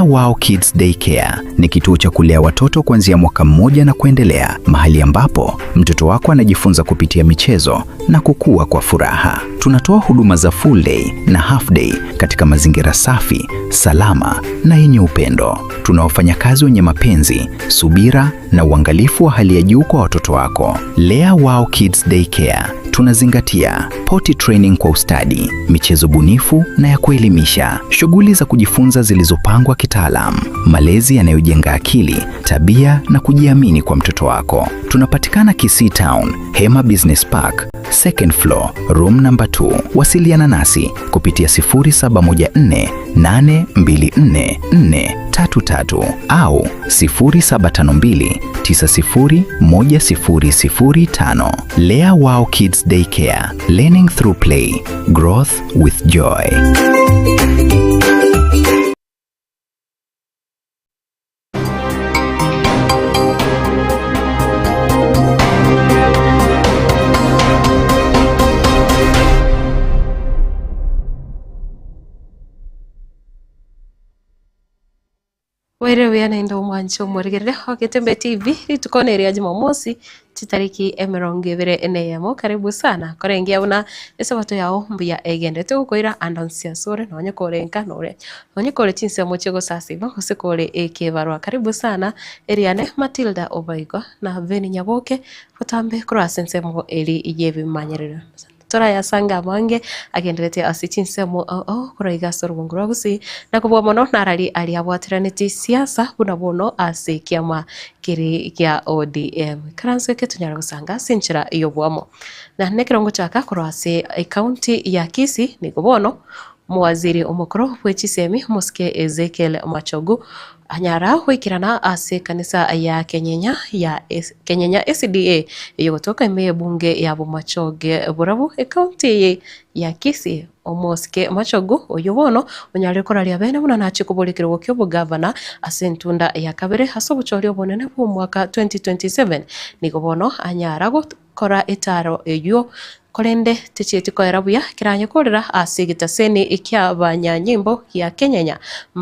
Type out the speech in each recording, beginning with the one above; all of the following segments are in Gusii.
Lea Wow Kids Daycare ni kituo cha kulea watoto kuanzia mwaka mmoja na kuendelea, mahali ambapo mtoto wako anajifunza kupitia michezo na kukua kwa furaha. Tunatoa huduma za full day na half day katika mazingira safi, salama na yenye upendo. Tuna wafanyakazi wenye mapenzi, subira na uangalifu wa hali ya juu kwa watoto wako. Lea Wow Kids Daycare tunazingatia potty training kwa ustadi, michezo bunifu na ya kuelimisha, shughuli za kujifunza zilizopangwa kitaalam, malezi yanayojenga akili, tabia na kujiamini kwa mtoto wako. Tunapatikana Kisii Town, Hema Business Park, second floor, room number 2. Wasiliana nasi kupitia 0714 824 433 au 0752 901005. Lea Wow Kids Daycare, learning through play, growth with joy. Bwaire buya naende omwanche omorigerere o Getembe TV, rituko neria Jumamosi chitariki emerongo ebere na eyemo. Karibu sana korengia buna esabato yao mbuya egenderete gokoira ande onsi ase ore nonye kore nka nore nonye kore chinsemo chiogosasima gose kore ekebarwa. Karibu sana eriane Matilda Obaigwa na Venny Nyaboke botambe korwa ase ensemo eri y'ebimanyerero. Torayasange amange agenderete ase chinsemo ao ao korwa iga ase orogongo rwa Gusii, na kobua mono narari aria abwateranetie siasa buna bono ase ekiama kere gia ODM. Ikaranso eke tonyare gosanga ase enchera y'oboamo. Na nekero ngochaka korwa ase ecounty ya Kisii nigo bono Omowaziri omokoro bwe chisemi omosike Ezekiel Machogu anyara goikerana ase ekanisa ya Kenyenya ya Kenyenya SDA eyogotoka ime y'ebunge ya Bomachoge Borabu ecounty eye ya Kisii. Omosike Machogu oyio bono onyarire koraria bene buna nachie koboria ekerogo ki'obogavana ase entunda ya kabere ase obochori obonene bw'omwaka 2027 nigo bono anyara gokora etaro eyio Korende tichieti koera buya keranye korera ase egetaseni ki'abanyanyimbo gia Kenyenya.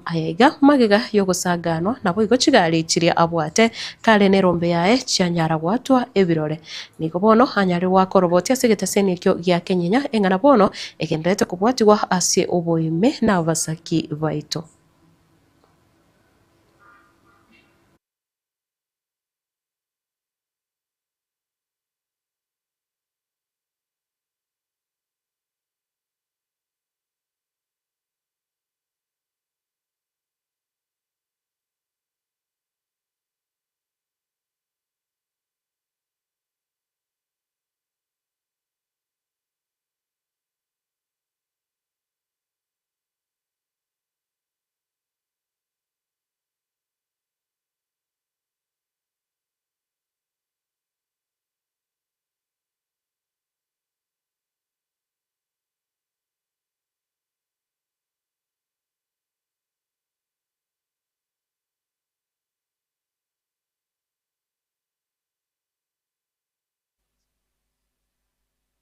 Aya iga magega y'ogosanganwa naboigo chigari chiria abwate kare nerombe yaye chianyara goatwa ebirore. Nigo bono anyare goaka oroboti ase egetaseni ekio gia Kenyenya eng'ana bono egendererete kobwatigwa ase oboime nabasaki baito.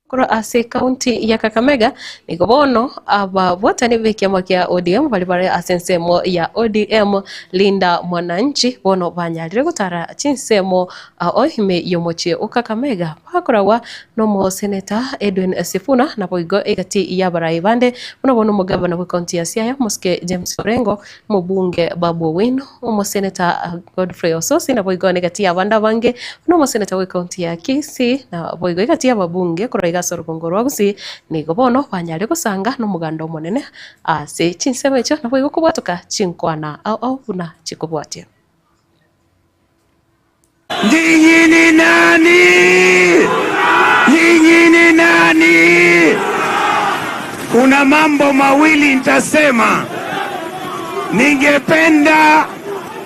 Korwa ase ekaunti ya Kakamega, nigo bono ababwatani b'ekiama kia ODM baria bare ase ensemo ya ODM Linda Mwananchi bono banyarire gotara chinsemo ao ime y'omochie o Kakamega bakoragwa Nomoseneta Edwin Sifuna naboigo egati y'abarai bande buna bono omogabana bw'ecounty ya Siaya Omosike James Orengo, omobunge Babu Owino, omoseneta Godfrey Osotsi naboigo negati y'abande abange buna omoseneta bw'ecounty ya Kisii naboigo egati y'ababunge korwa iga ase orogongo rwa Gusii nigo bono banyare gosanga nomoganda omonene ase chinsemo echio naboigo kobwatoka chinkwana ao ao buna chikobwatia. Nyinyi ni nani? Nyinyi ni nani? Kuna mambo mawili nitasema. Ningependa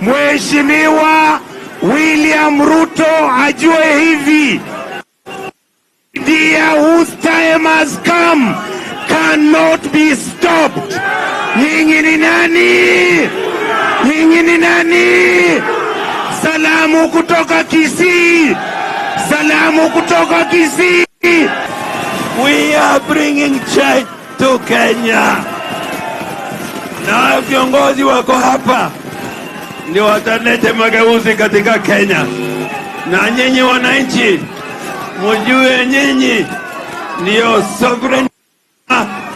Mheshimiwa William Ruto ajue hivi. Dia whose time has come cannot be stopped. Nyinyi ni nani? Nyinyi ni nani? Salamu kutoka Kisii. Salamu kutoka Kisii. We are bringing change to Kenya. Na viongozi wako hapa ndio watalete mageuzi katika Kenya. Na nyinyi wananchi, mjue nyinyi ndio sovereign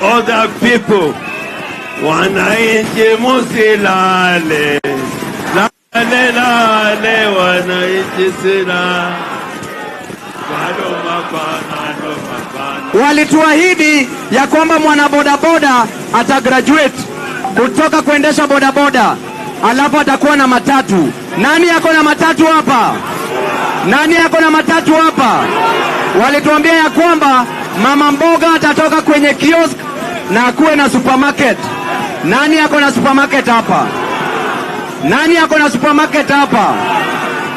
of the people. Wananchi musilale, lale lale, wananchi sila bado mapana, mapana. Walituahidi ya kwamba mwanabodaboda atagraduate kutoka kuendesha bodaboda alafu atakuwa na matatu. Nani ako na matatu hapa? Nani ako na matatu hapa? Walituambia ya kwamba mama mboga atatoka kwenye kiosk na akuwe na supermarket. Nani ako na supermarket hapa? Nani ako na supermarket hapa?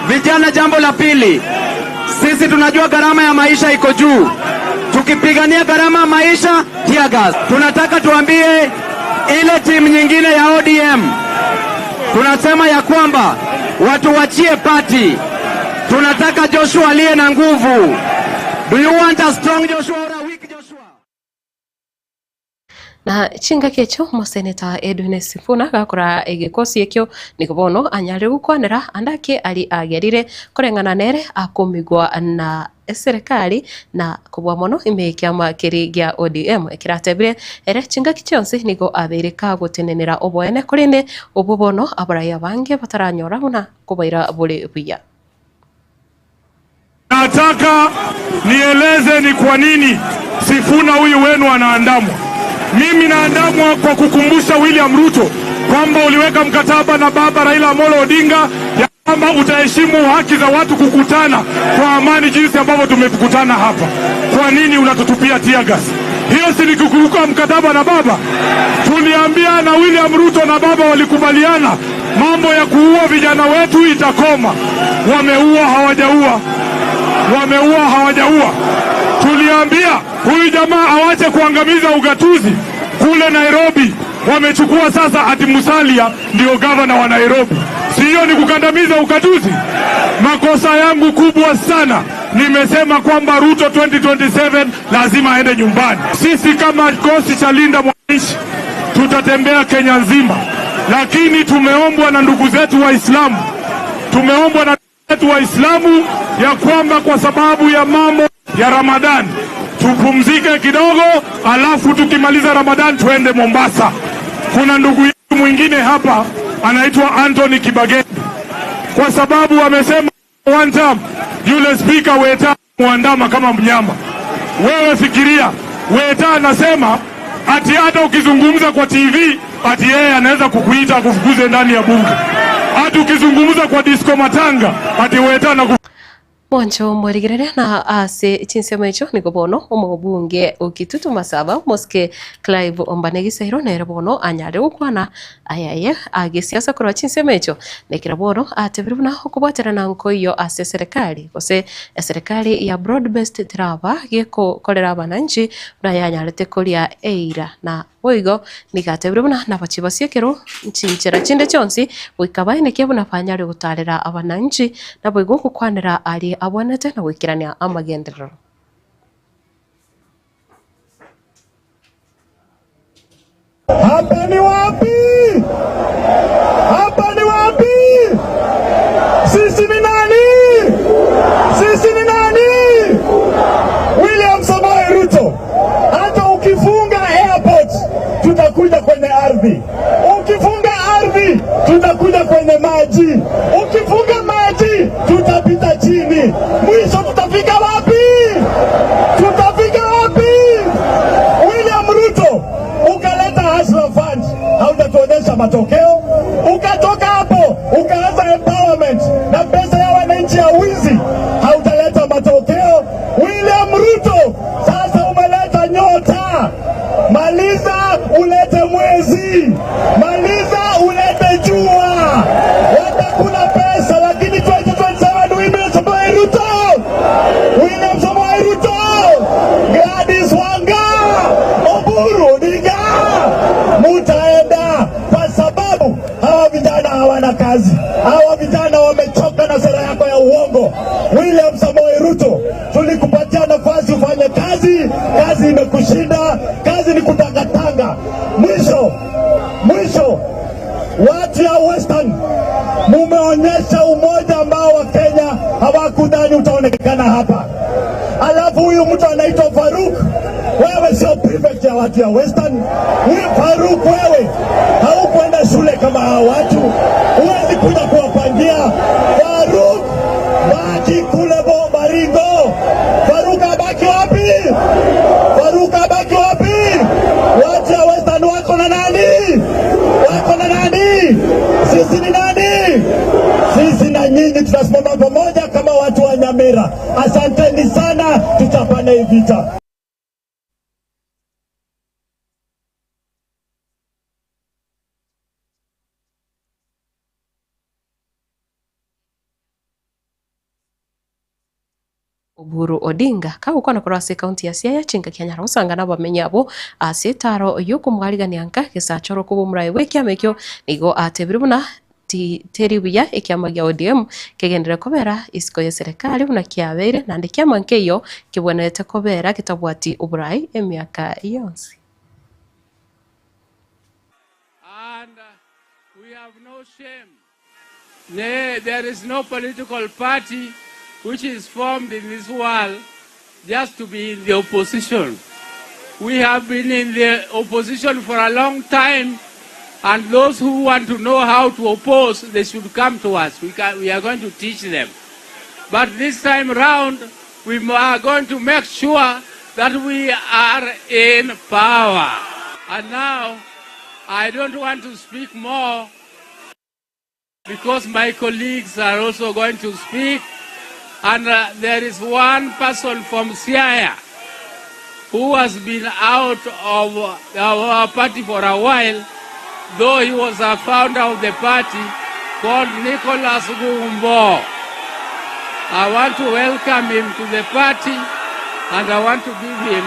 Vijana, jambo la pili, sisi tunajua gharama ya maisha iko juu. Tukipigania gharama ya maisha, tear gas. Tunataka tuambie ile timu nyingine ya ODM, tunasema ya kwamba watu wachie party. Tunataka Joshua aliye na nguvu. Do you want a strong Joshua or a weak Joshua? Na chingaki echio omoseneta Edwin Sifuna gakora egekosi ekio nigo bono anyare gokwanera ande ake ari agerire koreng'ana nere akomigwa na eserekari na kobua mono ime ekiama keri gia ODM ekeratebire ere chingaki chionsi nigo abeire kagotenenera oboene korende obwo bono abarai abange bataranyora buna kobaira bore buya. Nataka nieleze ni kwa nini Sifuna huyu wenu anaandamwa. Mimi naandamwa kwa kukumbusha William Ruto kwamba uliweka mkataba na baba Raila Amolo Odinga ya kwamba utaheshimu haki za watu kukutana kwa amani jinsi ambavyo tumekutana hapa. Kwa nini unatutupia tear gas? Hiyo si ni kukiuka mkataba na baba? Tuliambia na William Ruto na baba walikubaliana mambo ya kuua vijana wetu itakoma. Wameua hawajaua? Wameua hawajaua? Tuliambia huyu jamaa awache kuangamiza ugatuzi kule Nairobi. Wamechukua sasa ati Musalia ndio gavana wa Nairobi. Si hiyo ni kukandamiza ugatuzi? Makosa yangu kubwa sana, nimesema kwamba Ruto 2027 lazima aende nyumbani. Sisi kama kikosi cha Linda Mwananchi tutatembea Kenya nzima, lakini tumeombwa na ndugu zetu Waislamu, tumeombwa na wetu Waislamu ya kwamba kwa sababu ya mambo ya Ramadhan tupumzike kidogo, alafu tukimaliza Ramadhan tuende Mombasa. Kuna ndugu yetu mwingine hapa anaitwa Anthony Kibageni, kwa sababu amesema one term, yule spika Weta muandama kama mnyama. Wewe fikiria, Weta anasema ati hata ukizungumza kwa TV ati yeye anaweza kukuita akufukuze ndani ya bunge, hata ukizungumza kwa disco matanga ati Weta na Mwancho mwerigereria na ase chinsemo echo nigo bono omobunge o Kitutu Masaba Mosque Clive Ombane Gisairo nere bono anyare gokwana ayaye agesiasa korwa chinsemo echo nekero bono atebire buna okobwaterana nkoiyo ase serikali gose eserikali ya broad based teraba gekokorera abananchi buna yanyarete koria eira na boigo nigatebire buna nabachi basiekero nchinchera chinde chionsi goika baenekia buna banyare gotarera abananchi naboigo gokwanera aria abwanete na goikerania amagenderero. Hapa ni wapi? Hapa ni wapi? Sisi ni nani? Sisi ni nani? William Samoei Ruto, hata ukifunga airport tutakuja kwenye ardhi. Ukifunga ardhi tutakuja kwenye maji. Ukifunga maji tutapita chini. Mwisho tutafika wapi? Tutafika wapi? William Ruto, ukaleta Hustler Fund, hautatuonyesha matokeo. Ukatoka hapo ukaanza empowerment na pesa ya wananchi ya wizi, hautaleta matokeo. William Ruto, sasa umeleta nyota, maliza ulete mwezi, maliza ulete jua. Watakula pesa, lakini 2027 William Samoei Ruto, William Samoei Ruto, Gladys Wanga, Oburu Odinga, mutaenda kwa sababu hawa vijana hawana kazi. Hawa vijana wamechoka na sera yako ya uongo. William Samoei Ruto, tulikupatia nafasi ufanye kazi, kazi imekushinda, kazi ni kutangatanga. Mwisho mwisho Watu ya Western, mumeonyesha umoja ambao Wakenya hawakudhani utaonekana hapa. Alafu huyu mtu anaitwa Faruk, wewe sio prefect ya watu ya Western. Huyu Faruk, wewe haukwenda shule kama hao watu, huwezi kuja kuwapangia. Faruk, baki kule bo Baringo. Faruk abaki wapi? Faruk abaki wapi? Watu ya Western wako na nani? Wako na nani? Sisi ni nani? Sisi na nyinyi tutasimama pamoja kama watu wa Nyamira. Asanteni sana, tutapane hii vita. Oburu Odinga kagokwana korwa ase ekaunti ya Siaya chingaki anyara gosanga nabamenyi abwo ase etaro yokomwarigania nka gesachoro koba omorai bw'ekiama ekio nigo atebire buna ti teri buya ekiama gia ODM kegenderere kobera isiko ye serikali buna kiabeire naende ekiama nkeiyo kebwenerete kobera getabwati oborai emiaka yonsi. And we have no shame. Nay, there is no political party which is formed in this world just to be in the opposition. We have been in the opposition for a long time, and those who want to know how to oppose, they should come to us. We, can, we are going to teach them. But this time round, we are going to make sure that we are in power. And now, I don't want to speak more because my colleagues are also going to speak. And there is one person from Siaya who has been out of our party for a while, though he was a founder of the party, called Nicholas Gumbo. I want to welcome him to the party and I want to give him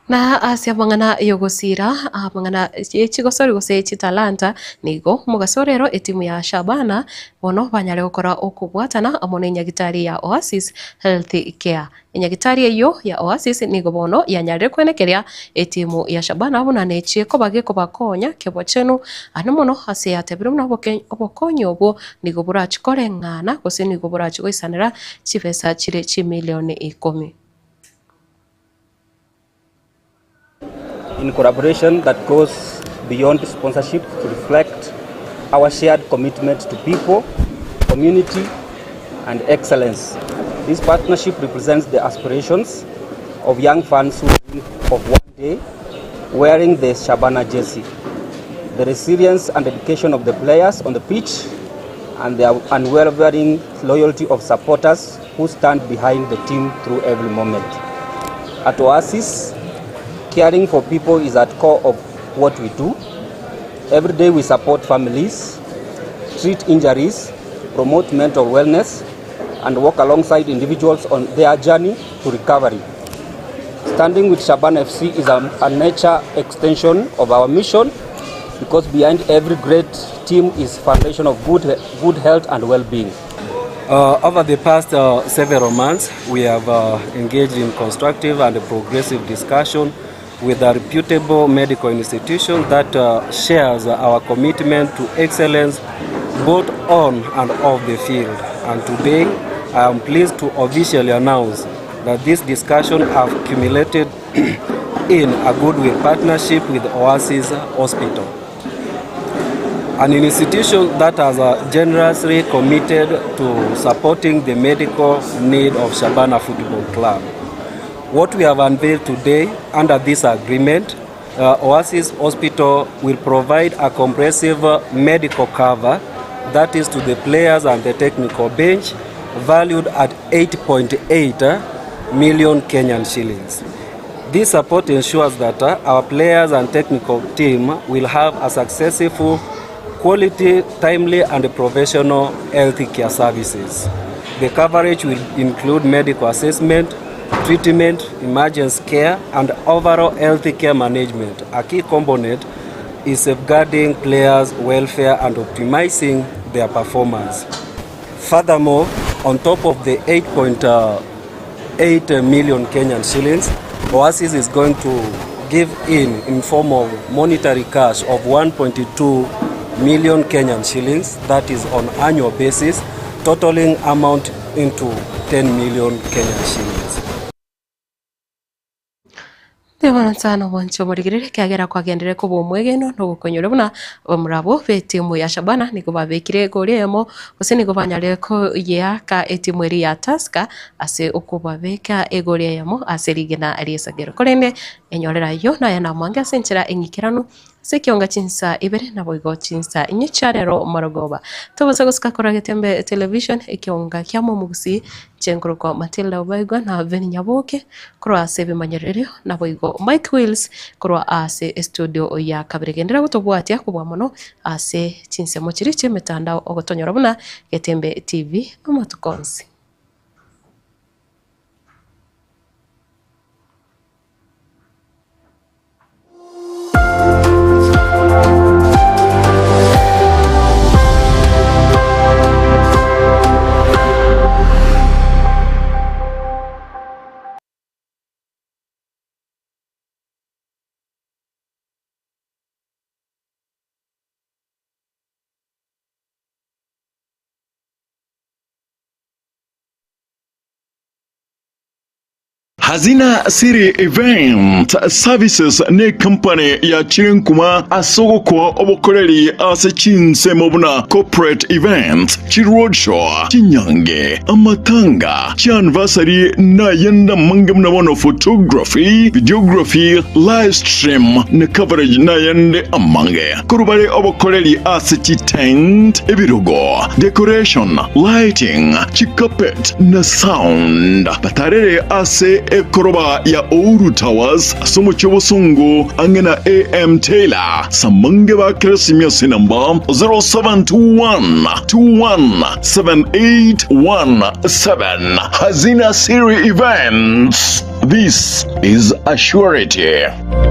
Na ase amang'ana y'ogosira, amang'ana ye chigosori gose chitalanta, nigo omogaso ore etimu ya Shabana bono banyare gokora okobwatana amo na enyagitari ya Oasis Health Care. Enyagitari eyio ya Oasis nigo bono yanyarire kwenekeria etimu ya Shabana buna nechie koba gekobakonya kebochenu ane mono ase yatebire buna obokonyi obwo nigo borachi koreng'ana gose nigo borachi goisanera chibesa chire chimilioni ikomi. In collaboration that goes beyond sponsorship to reflect our shared commitment to people, community, and excellence. This partnership represents the aspirations of young fans who dream of one day wearing the Shabana jersey. The resilience and dedication of the players on the pitch and the unwavering loyalty of supporters who stand behind the team through every moment. At Oasis, caring for people is at core of what we do. Every day we support families, treat injuries, promote mental wellness, and work alongside individuals on their journey to recovery. Standing with Shabana FC is a nature extension of our mission, because behind every great team is foundation of good health and well-being. Over the past several months, we have engaged in constructive and progressive discussion with a reputable medical institution that shares our commitment to excellence both on and off the field. And today, I am pleased to officially announce that this discussion have accumulated in a goodwill partnership with Oasis Hospital, an institution that has generously committed to supporting the medical need of Shabana Football Club. What we have unveiled today under this agreement, Oasis Hospital will provide a comprehensive medical cover, that is to the players and the technical bench, valued at 8.8 million Kenyan shillings. This support ensures that our players and technical team will have a successful, quality, timely and professional health care services. The coverage will include medical assessment, treatment, emergency care, and overall health care management. A key component is safeguarding players' welfare and optimizing their performance. Furthermore, on top of the 8.8 million Kenyan shillings, Oasis is going to give in in form of monetary cash of 1.2 million Kenyan shillings, that is on annual basis, totaling amount into 10 million Kenyan shillings. Mbuya sana omwanchi omorigereria ekiagera kwagenderere koba omwegenwa na ogokonyora buna abamura abwo b'etimu ya Shabana nigo babekire egori eyemo gose nigo banyarire koyeaka etimu eria ya Tusker ase okobabeka egori eyemo ase rigena ri'esagero. Korende enyorera ayio naye namwange ase enchera eng'ikeranu Ase ekionga chinsa ibere naboigo chinsa inye chia rero morogoba. Tobasa gosika korwa Getembe Television, ekionga kia Momogusii, inche nkorokwa Matilda Obaigwa na Veni Nyaboke korwa ase ebimanyererio naboigo Mike Wills korwa ase estudio ya kabere. Genderera gotobwatia kobua mono ase chinsemo chiria chi'emetandao ogotonyora buna Getembe TV amatuko onsi. Hazina City Event Services necompany yachire nkuma ase ogokoa obokoreri ase chinsemo buna corporate events, chiroadshow, chinyange, amatanga, chianniversary na ayande amange buna bono photography, videography, live stream na coverage na ayande amange. Korwa bare obokoreri ase chitent, ebirogo, decoration, lighting, chicarpet, na sound. Batarere ase ekoroba ya Ouru Towers ase omochie obosongo ang'e na AM Taylor. Samange ba Keresimia ase enamba 0721 21 7817. Hazina Siri Events. This is a surety.